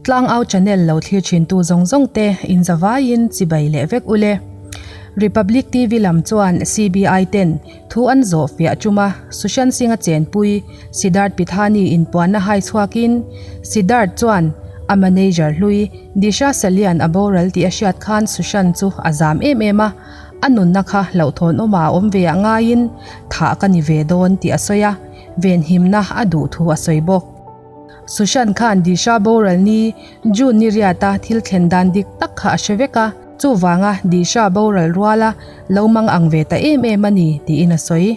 Tlangau channel lo thlir thintu zawng zawng te inzavaiin chibai leh vek ule. Republic TV lam chuan CBI ten thu an zawh fiah ṭuma Sushant Singh-a chenpui Siddharth Pithani inpuanna hai chhuakin Siddharth chuan a manager hlui Disha Salian a boral tih a hriat khan Sushant chu a zam em em a, a nunna kha hlauhthawn awmah a awm ve ah ngaiin thah ka ni ve dawn tih a sawi a, venhimna a duh thu a sawi bawk. Sushant khan Disha boral ni June ni riata thil thlen dan dik tak kha a hre vek a, chuvanga Disha boral ruala lo mang ang ve ta em em a ni tiin a sawi.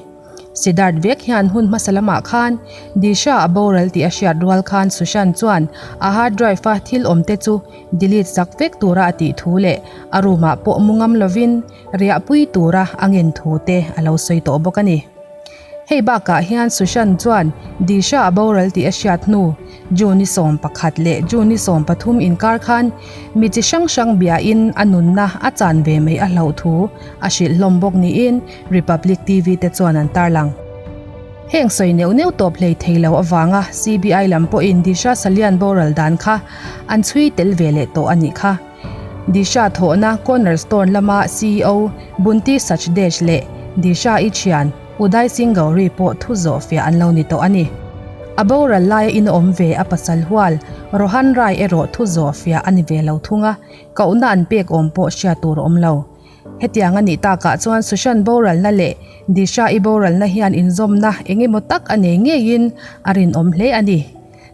Siddharth vek hian hun hmasa lamah khan Disha a boral tih a hriat rual khan Sushant chuan a hard drive a thil awm te chu delete sak vek tura a tih thu leh a room ah pawh mu ngam lovin riahpui tura a ngen thu te a lo sawi tawh bawk a ni. Hei bakah hian Sushant chuan Disha a boral tih a hriat hnu, June 11 leh June 13 inkar khan mi chi hrang hrang biain a nunna a chan ve mai a hlauh thu a hrilh hlawm bawk niin Republic TV te chuan an tarlang. Heng sawi neuh neuh tawp hlei thei lo avanga CBI lam pawhin Disha Salian boral dan kha an chhui tel ve leh tawh a nih kha. Disha thawhna Cornerstone lama ceo Bunty Sachdesh leh Disha-i thian Uday Singh Gauri pawh thu zawh fiah an lo ni tawh a ni. A boral laia in awm ve a pasal hual Rohan Rai erawh thu zawh fiah a ni ve lo thung a, kohna an pek awm pawh hriat tur a awm lo. Hetiang a nih takah chuan Sushant boralna leh Disha-i boralna hian inzawmna eng emaw tak a nei ngeiin a rinawm hle a ni.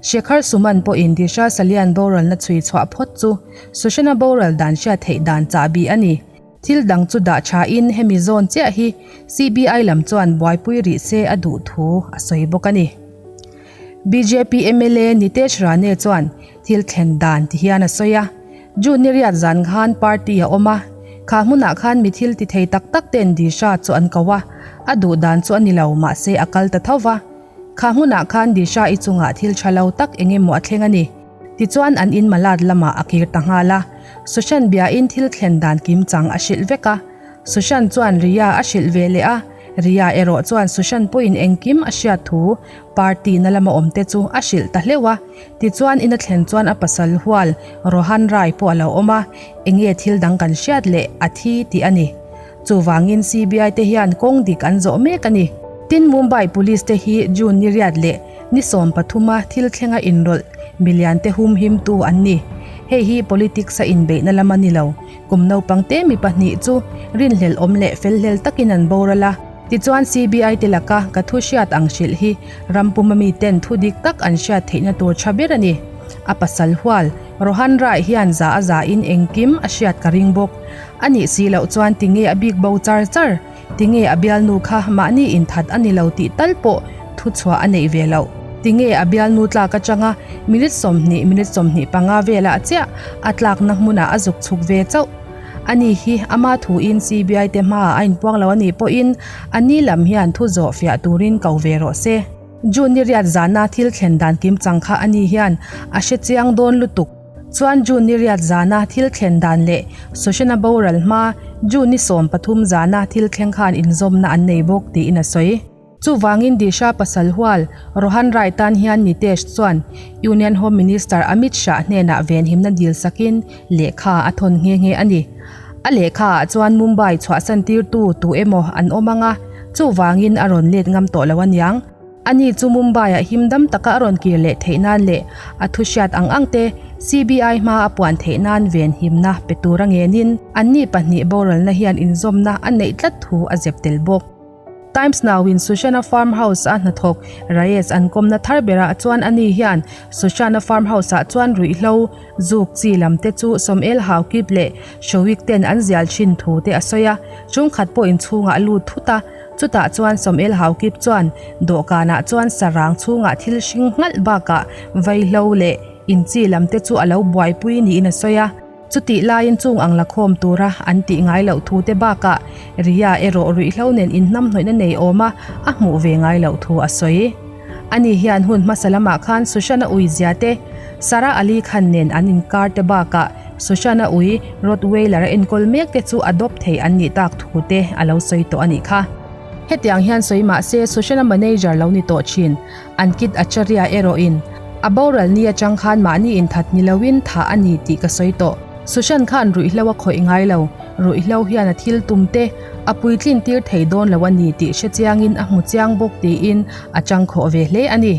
Shekhar Suman pawhin Disha Salian boralna chhui chhuah phawt chu Sushant-a boral dan hriat theih dan chahbi a ni. Thil dang chu dah thain hemi zawn chiah hi CBI lam chuan buaipui rih se a duh thu a sawi bawk a ni. Bjp mla Nitesh Rane chuan thil thlen dan ti hian a sawi a, June ni riat zan khan party a awm a, kha hmunah khan mi thil ti thei tak tak ten Disha chu an ko a, a duh dan chu a ni lo mahse a kal ta tho va. Kha hmunah khan Disha i chungah thil tha lo tak eng emaw a thleng a ni. Tichuan an in Malad lamah a kir ta nghal a, Sushant biain thil thlen dan kim chang a hrilh vek a. Sushant chuan Riya a hrilh ve leh a, Riya erawh chuan Sushant pawhin engkim a hriat thu party na lama awmte chu a hrilh ta hleuh a. Tichuan in a thlen chuan a pasal hual Rohan Rai pawh a lo awm a, enge thil dang kan hriat leh a thi tih a ni. Chuvangin CBI te hian kawng dik an zawh mek a ni. Tin Mumbai Police te hi June ni riat leh ni 13 a thil thlenga inrawlh milian te humhimtu an ni. Hei hi politics a inbeihna lam a ni lo. Kum naupang te mi pahnih chu rinhlelh awm leh felhlel takin an boral a. Tichuan CBI te laka ka thu hriat ang hrilh hi ram puma miten thu dik tak an hriat theihna tur tha ber a ni. A pasal hual, Rohan Rai hian za a za in engkim a hriat ka ring bawk. A nih si loh chuan tinge a bik bo char char? Tinge a bialnu kha mahni inthat a ni lo tih tal pawh thu chhuah a neih ve loh? Tinge a bialnu tlak atanga minute 20, minute 25 velah chiah a tlakna hmunah a zuk chhuk ve chauh? Ani hi ama thuin CBI te hmaah a inpuang lo a nih pawhin a ni lam hian thu zawh fiah turin ko ve rawh se. June ni riat zana thil thlen dan kim chang kha ani hian a hre chiang dawn lutuk. Chuan June ni riat zana thil thlen dan leh Sushana boral hma June ni 13 zana thil thleng khan inzawmna an nei bawk tiin a sawi. Chuvangin Disha pasal hual Rohan Rai tan hian Nitesh chuan Union Home Minister Amit Shah hnenah venhimna dil sakin lehkha a thawn nghe nghe a ni. A lehkha ah chuan Mumbai chhuahsan tirtu tu emaw an awm ang a, chuvangin a rawn let ngam tawh lo aniang. Ani chu Mumbai-ah himdam taka a rawn kir leh theih nan leh a thu hriat ang ang te CBI hma a puan theih nan venhimna pe tura ngenin anni pahnih boralna hian inzawmna a neih tlat thu a zep tel bawk. Times Now-in Sushana Farm House-a hnathawk Reyes an kawmna thar berah chuan ani hian Sushana Farm House-ah chuan ruihhlo, zuk chi lam te chu Sawmel Haokip leh Showik ten an zial thin thu te a sawi a, chungkhat pawh inchhungah a lut thut a. Chutah chuan Sawmel Haokip chuan dawhkanah chuan sarang chhungah thil hring nghalh bakah vaihlo leh inchi lam te chu a lo buaipui niin a sawi a. Chutih laiin chung ang la khawm tura an tih ngai loh thu te bakah Riya erawh ruihhlo nen inhnamhnawihna nei awma a hmuh ve ngai loh thu a sawi. Ani hian hun hmasa lamah khan Sushant-a ui zia te, Sara Ali Khan nen an inkar te bakah Sushant-a ui Rottweiler a enkawl mek te chu adopt thei an nih tak thu te a lo sawi tawh a nih kha. Hetiang hian sawi mah se Sushant-a manager lo ni tawh thin Ankit Acharya erawhin. A boral ni atang khan mahni inthat ni loin thah a ni tih ka sawi tawh. Sushant khan ruihhlo a khawih ngai lo, ruihhlo hian a thil tum te a puitlin tir thei dawn lo a ni tih hre chiangin a hmu chiang bawk tiin a changkhawh ve hle a ni.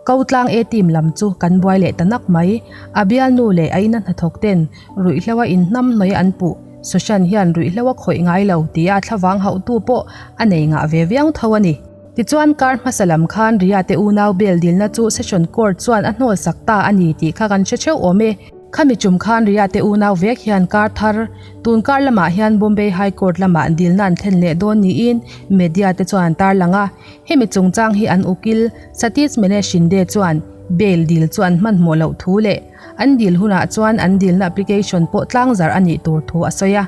Ko tlang A team lam chu kan buai leh ta nak mai. A bialnu leh a ina hnathawk ten ruihhlo a inhnamhnawih an puh. Sushant hian ruihhlo a khawih ngai lo tia thlavang hauhtu pawh a nei ngah ve viau tho a ni. Tichuan kar hmasa lam khan Riya te unau bail dilna chu Session Court chuan a hnawl sak ta a ni tih kha kan hre theuh awm e. Khami tum khan Riya te unau vek hian kar thar, tun kar lamah hian Bombay High Court lamah dilna an thlen leh dawn niin media te chuan an tarlang a. Hemi chungchang hi an ukil Satish Mene Shinde chuan bail dil chu an hmanhmawh loh thu leh an dil hunah chuan an dilna application pawh tlangzarh a nih tur thu a sawi a.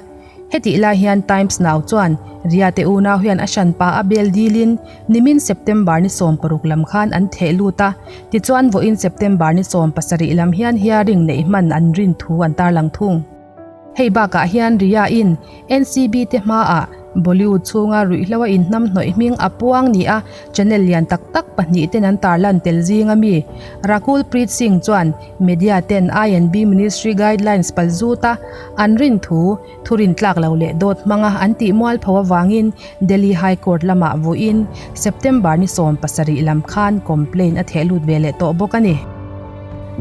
Hetih lai hian Times Now chuan Ria te unau hian a hranpa a bail dilin nimin September ni 16 lam khan an theh lut a, tichuan vawiin September ni 17 lam hian hearing neih hman an rin thu an tarlang thung. Hei bakah hian Ria in NCB te hmaah Bollywood chhunga ruihhlo a inhnamhnawih hming a puang ni a channel lian tak tak pahnih ten an tarlan tel zing a mi Rakul Preet Singh chuan Media ten I&B Ministry guidelines pal zut a an rin thu thu rin tlak lo leh dawt hmanga an tih mualpho avangin Delhi High Court lamah vuiin September ni 17 lam khan complaint a theh lut ve leh tawh bawk a ni.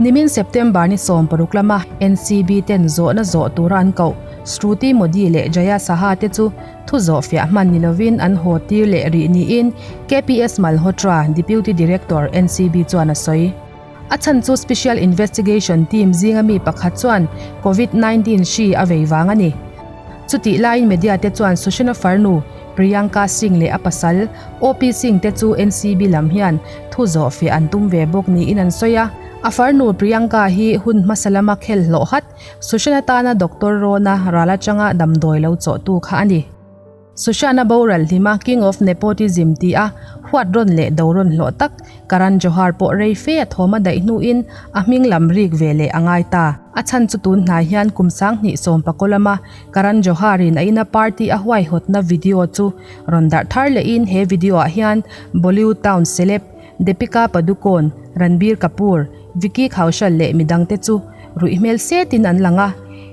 Nimin September ni 16 lama NCB ten zawhna zawh tura an koh Shruti Modi leh Jaya Saha te chu thu zawh fiah hman ni lovin an haw tir leh rih niin KPS Malhotra, Deputy Director, NCB chuan a sawi. A chhan chu Special Investigation Team zinga mi pakhat chuan Covid 19 hri a vei vang a ni. Chutih laiin media te chuan Sushana farnu Priyanka Singh leh a pasal OP Singh te chu NCB lam hian thu zawh fiah an tum ve bawk niin an sawi a. A farnu Priyanka hi hun hmasa lama khel hlawh hat Sushana tana Doctor Rona ral atanga damdawi lo chawhtu kha a ni. Sushana boral hlima King of Nepotism ti a huat rawn leh do rawn hlawh tak Karan Johar pawh rei fe a thawm a daih hnuin a hming lam rik ve leh a ngai ta. A chhan chu tun hnai hian kum 20 sawmpakaw lama Karan Johar in a ina party a huaihawtna video chu rawn darh thar lehin he video ah hian Bollywood town celeb Deepika Padukone, Ranbir Kapoor, Vicky Kaushal leh midangte chu ruih hmel setin an lang a,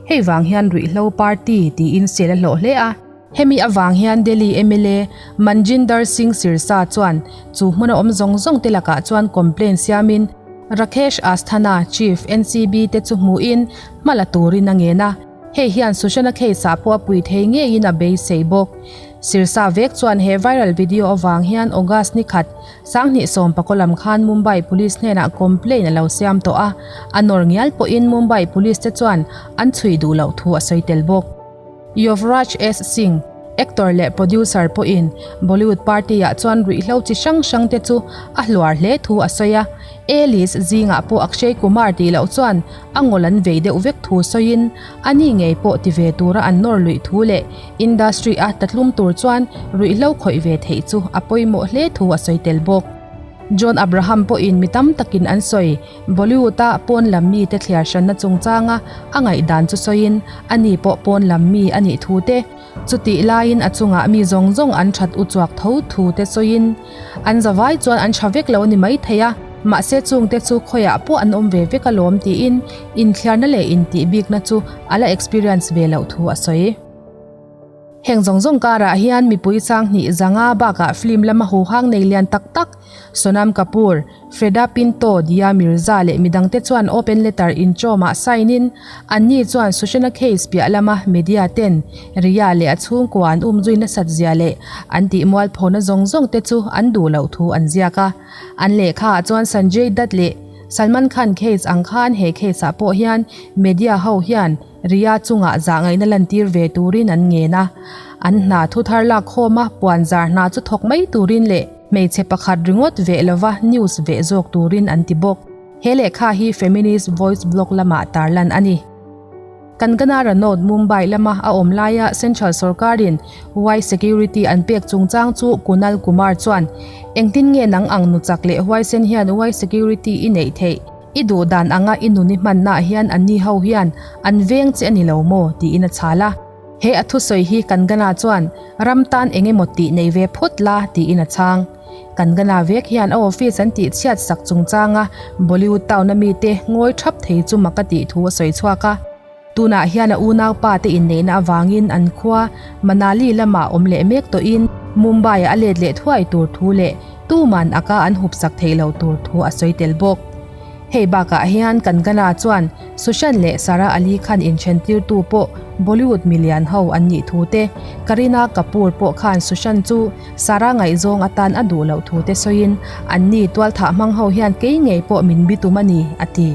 hei vang hian ruihhlo party tiin sel a hlawh hle a. Hemi avang hian Delhi mla Manjinder Singh Sirsa chuan chu hmuna awm zawng zawng te lakah chuan complaint siamin Rakesh Asthana, Chief, NCB te chu hmuhin hma la turin a ngen a. Hei hian Sushana case ah pawh a pui thei ngeiin a beisei bawk. Sirsa vek chuan he viral video avang hian August ni khat 2019 lam khan Mumbai Police hnenah complaint a lo siam tawh a, a nawr ngial pawhin Mumbai Police te chuan an chhui duh loh thu a sawi tel bawk. Yuvraj S Singh, actor leh producer pawhin Bollywood party ah chuan ruihhlo chi hrang hrang te chu a hluar hle thu a sawi a, A-list zingah pawh Akshay Kumar tih loh chuan a ngawl an vei deuh vek thu sawiin a ni ngei pawh ti ve tura an nawr luih thu leh industry a tatlum tur chuan ruihhlo khawih ve theih chu a pawimawh hle thu a sawi tel bawk. John Abraham pawhin mi tam takin an sawi Bollywood-a pawn lam mite thliar hranna chungchanga a ngaihdan chu sawiin a ni pawh pawn lam mi a nih thu te, Chutih laiin a chungah mi zawng zawng an that u chuak tho thu te sawiin an zavai chuan an tha vek lo a ni maithei a, mahse chungte chu khawiah pawh an awm ve vek alawm tiin inthliarna leh intih bikna chu a la experience ve loh thu a sawi. Heng zawng zawng karah hian mipui 2000 bakah film lama huhang nei lian tak tak Sonam Kapoor, Freida Pinto, Dia Mirza leh midangte chuan open letter inchawmah sign in anni chuan Sushana case piah lama media ten Riya leh a chhungkua an umzui nasat zia leh an tih mualphona zawng zawng te chu an duh loh thu an ziak a. An lehkha ah chuan Sanjay Dutt leh Salman Khan case ang khan he case ah pawh hian media ho hian Riya chungah zahngaihna lantir ve turin an ngen a. An hna thu thar lak khawm a puan zar hna chu thawk mai turin leh Hmeichhe pakhat ringawt veh lova news veh zawk turin an ti bawk. He lehkha hi Feminist Voice blog lamah tarlan a ni. Kangana Ranaut Mumbai lama a awm laia Central sorkarin Y Security an pek chungchang chu Kunal Kumar chuan, Engtin nge nang ang nu chak leh huaisen hian Y Security i neih theih? I duh dan anga i nun i hmannaah hian anni ho hian an veng che a ni lo maw? tiin a chhal a. He a thusawi hi Kangana chuan ram tan eng emaw tih nei ve phawt la tiin a chhang. Kangana vek hian a office an tih chhiat sak chungchanga Bollywood town a mite ngawi thap thei chu mak a tih thu a sawi chhuak a. Tunah hian a unaupa te inneihna avangin an khua Manali lamah awm leh mek tawhin Mumbai ah a let leh thuai tur thu leh tuman a ka an hup sak theih loh tur thu a sawi tel bawk. Hei bakah hian Kangana chuan Sushant leh Sara Ali Khan inthentirtu pawh Bollywood milian ho an nih thu te, Kareena Kapoor pawh khan Sushant chu Sara ngaihzawng atan a duh loh thu te sawiin anni tualthah hmang ho hian kei ngei pawh min bitum a ni, a ti.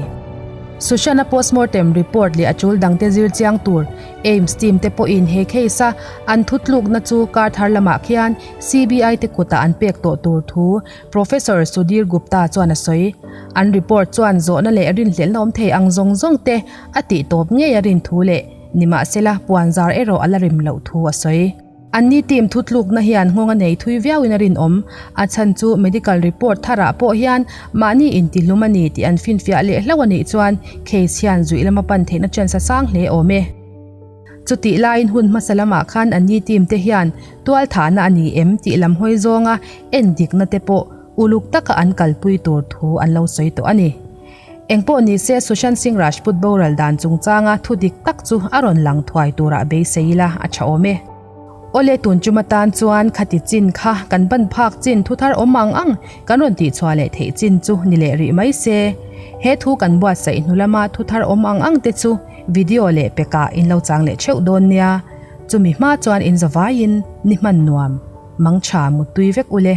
Sushant-a postmortem report leh a tul dangte zir chiang tur AIIMS team te pawhin he case-a an thutlukna chu kar thar lamah khian CBI te kutah an pek tawh tur thu Professor Sudhir Gupta chuan a sawi. An report chuan zawhna leh rinhlelhna awm thei ang zawng zawng te a tih tawp ngei a rin thu leh nimahsela puanzar erawh a la rim loh thu a sawi. Anni team thutlukna hian nghawng a nei thui viauin a rinawm. A chhan chu medical report tharah pawh hian mahni intihlum a ni tih an finfiah leh hlauh a nih chuan case hian zuih lama pan theihna chance a sang hle awm e. Chutih laiin hun hmasa lamah khan anni team te hian tualthahna a ni em tih lam hawi zawnga endikna te pawh uluk taka an kalpui tur thu an lo sawi tawh a ni. Engpawh nise Sushant Singh Rajput boral dan chungchanga thu dik tak chu a rawn lang thuai turah beisei ila a tha awm e. Awle tun chum atan chuan khati chin kha kan ban phak chin thu thar awm ang ang kan rawn tihchhuah leh theih chin chu ni leh rih mai se. He thu kan buatsaih hnu lama thu thar awm ang ang te chu video leh pekah in lo chang leh theuh dawn nia. Chumi hma chuan in zavaiin ni hman nuam, mangtha muttui vek ule.